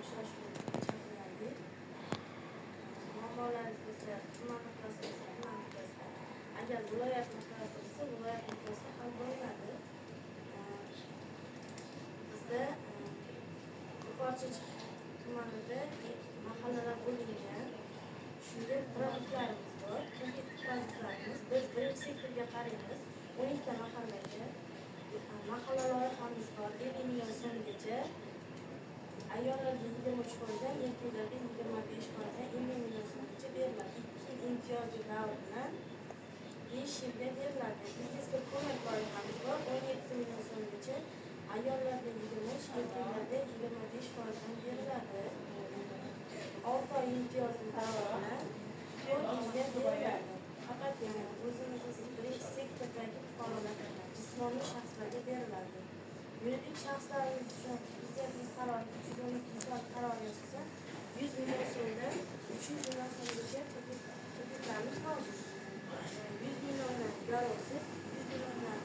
uchrashuv chaqirgandik. Muammolarimiz bo'lsa, tuman miqyosida bo'lsa, tuman miqyosida. Agar viloyat miqyosida bo'lsa, viloyat miqyosida hal bo'linadi. Bizda Yuqori Chirchiq tumanida mahallalar bo'lingan. Shunda produktlarimiz bor. Produktlarimiz biz birinchi sektorga qaraymiz. 12 ta mahallaga. Mahalla loyihamiz bor. 50 million so'mgacha. Ayollarga 23%dan, erkaklarga 25%dan 50 million so'mgacha beriladi. 2 yil imtiyozli davr bilan 5 yilga beriladi. Biznesga ko'mak loyihamiz bor. 17 million so'mgacha. Ayollarga 23, erkaklarga 25%dan beriladi. 6 oy imtiyozli davr bilan 4 yilga beriladi. Faqat o'zimizni birinchi sektordagi fuqarolar, jismoniy shaxslarga beriladi. Yuridik shaxslarimiz uchun Prezidentimiz qarori 312 qaroriga asosan 100 million so'mdan 300 million so'mgacha kreditlarimiz mavjud. 100 milliondan garovsiz, 100 milliondan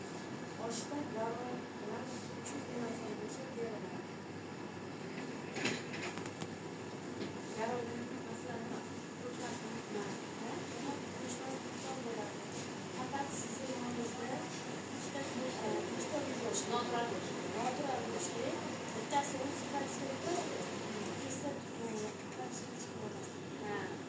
oshsa garov bilan 300 million so'mgacha beriladi. Garovning masalan ko'chmas mulkmi? Ko'chmas mulkdan bo'ladi. Faqat sizni yoningizda ikkita uy bo'lishi, Noturar bo'lishi. Noturar bo'lishi kerak. Bittasi o'z propiskada tursa, ikkisida propiskaga chiqib bo'lmasligi. Ha.